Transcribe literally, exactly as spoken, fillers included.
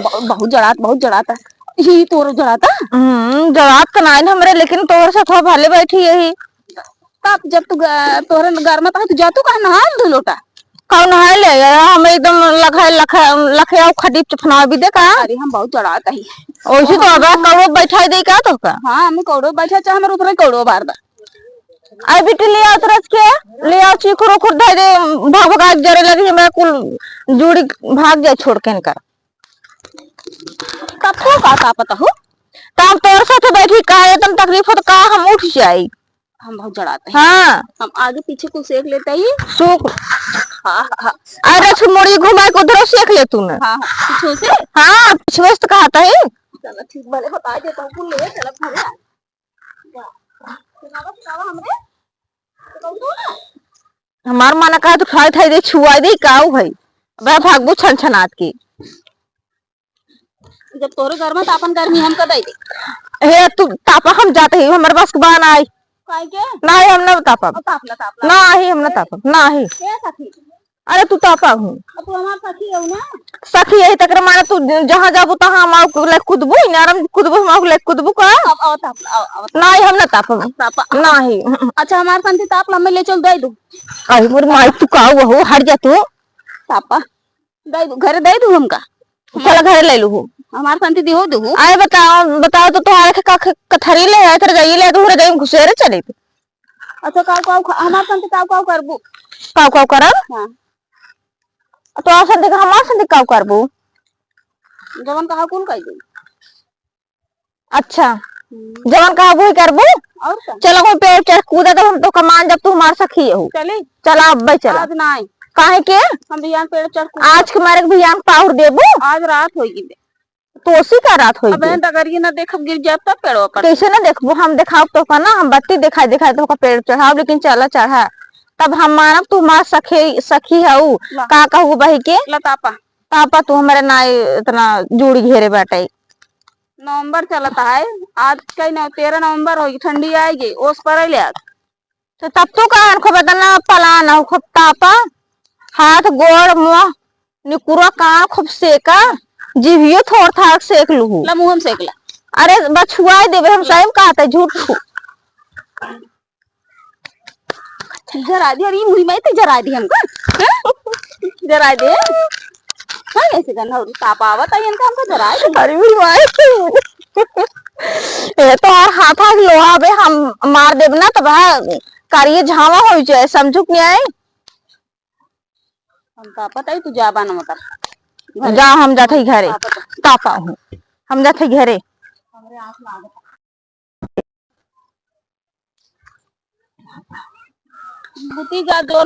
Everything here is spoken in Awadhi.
ब-, बहुत जड़ात, बहुत जड़ात। ही तोर जड़ात? हम्म, जड़ात त नाइन हमरे, लेकिन तोर से थोड़ा भले बैठी यही। तब जब तू ग-, तोहरे गरमत है, तू जा, तू कहाँ नहा ले दू लोटा? कौन नहाए ले यार, हम एकदम लखा, लखा, लखिया खडीप चफना भी दे का? अरे, हम बहुत जड़ात ही। ओइसे तो अबे कौड़ो बैठाई दे का तो का? हाँ, हमें कौड़ो बैठा, चाहे हमारे ऊपर कौड़ो बार दा। आई बिटी ले आओ तरस के, ले आओ चीखुर उखुर धै दे, भग भगा के जरे लगी, हमरा कुल जूड़ी भाग जाए छोड़ के इनकर। तब तो का, का पता हो? त हम तोर साथे बैठी का, एकदम तकलीफ हो तो का हम उठ जाई। हम बहुत जड़ाते हैं। हाँ। हम आगे पीछे कुल सेक लेते ही। सूख। हाँ, हाँ, हाँ। अरे, अच्छी मुड़ी घुमा के उधरो सेक ले तू ना। हाँ, हाँ, पीछे से? हाँ, पीछे से तो कहता है। चलो, ठीक, भले बता दे, तो कुल ले, चलो, घरे आ। जा। सुनावा, सुनावा हमरे। तो कहू तो ना। हमार मन कहा तो खाए थाई दे, छुआ दे, काऊ है। बा भागबू छन छनात की। जब तोरे घर में तो अपन गर्मी हमका दे दे। हे, तू तापा, हम जाते ही, हमरे बस के बा ना आई। काहे के? ना ही, हम ना तापब। अब तापला, तापला। ना ही, हम ना तापब, ना ही। के सखी? अरे, तू तापा हूँ। अब तू हमार सखी हो ना? सखी यही तक रे, माने तू जहाँ जाबू, तहाँ हम आउ ले कूदबू, इनारम कूदबू, हम आउ ले कूदबू का? अब आओ, तापला, आओ, आओ। ना ही, हम ना तापब। तापा। ना ही। अच्छा, हमार संती तापला, मैं ले चल दे दू। अरे, मोर माई, तू का हुआ हो? हट जा तू। तापा। दे दू, घरे दे दू हमका। चला घरे ले लू हो। हमार संती दिहो दू। आए बताओ, बताओ तो तोहार के का ख-, कथरी ले है, तेरे जाइए ले तू, घरे जाइए घुसेरे चले तू। अच्छा, काऊ, काऊ खा-, हमार संती काऊ, काऊ करबू? काऊ, काऊ करब? हाँ। तो आप संती का, हमार संती काऊ करबू? जवन कहा कुल कह दू। अच्छा, हम्म। जवन कहबू ही करबू। और का? चलो, कोई पेड़ चढ़ कूदा, तो हम तो कमान जब तू हमार सखी हो। चली? चला, अब भाई चला। आज नाई। काहे के? हम बिहान पेड़ चढ़ कूद। आज के मारे के बिहान पाहुर देबू? आज रात होई गी। तो उसी का रात होई अब गी। बहन, डगरिया ना देखब, गिर जाब तब पेड़वा पर। कैसे ना देखबू? हम देखाब तो का ना, हम बत्ती दिखाई दिखाई तो का पेड़ चढ़ाब, लेकिन चला चढ़ा। तब हम मानब तू हमार सखी, सखी हऊ। ला। का कहू बही के? ला तापा। तापा तू हमरे ना इतना जूड़ी घेरे बाटे। नवंबर चलत है, आज कई नव-, तेरह नवंबर होई, ठंडी आएगी, ओस पड़े ले आज। तो तब तू कान खूब इतना पलान हो, खूब तापा, हाथ, गोड़, मुँह, निकुरा, कान खूब सेका, जीभियो थोड़ थाड़ सेक लूहू। ला मुँह में सेक ला। अरे बछुआई देबे, हम सही में कहते, झूठ फूस। जरा दे, अरे मुही माई, ते जरा दे हमका, हैं? जरा दे। हाँ, ऐसे करना, और ताप आवत है इनका, हमका जरा दे। अरे मुही माई, ए तो यार, हाथ हाथ लोहा बे, हम मार देब ना, तब हाँ, करिए झावा हो जाए, समझू कि नहीं? हम तापत है, तू जा बा ना मत। घरे। जा, हम जाते ही घरे। तापत है। तापा हूँ। हम जाते ही घरे। हमरे आँख लागत। बुती जा, जोर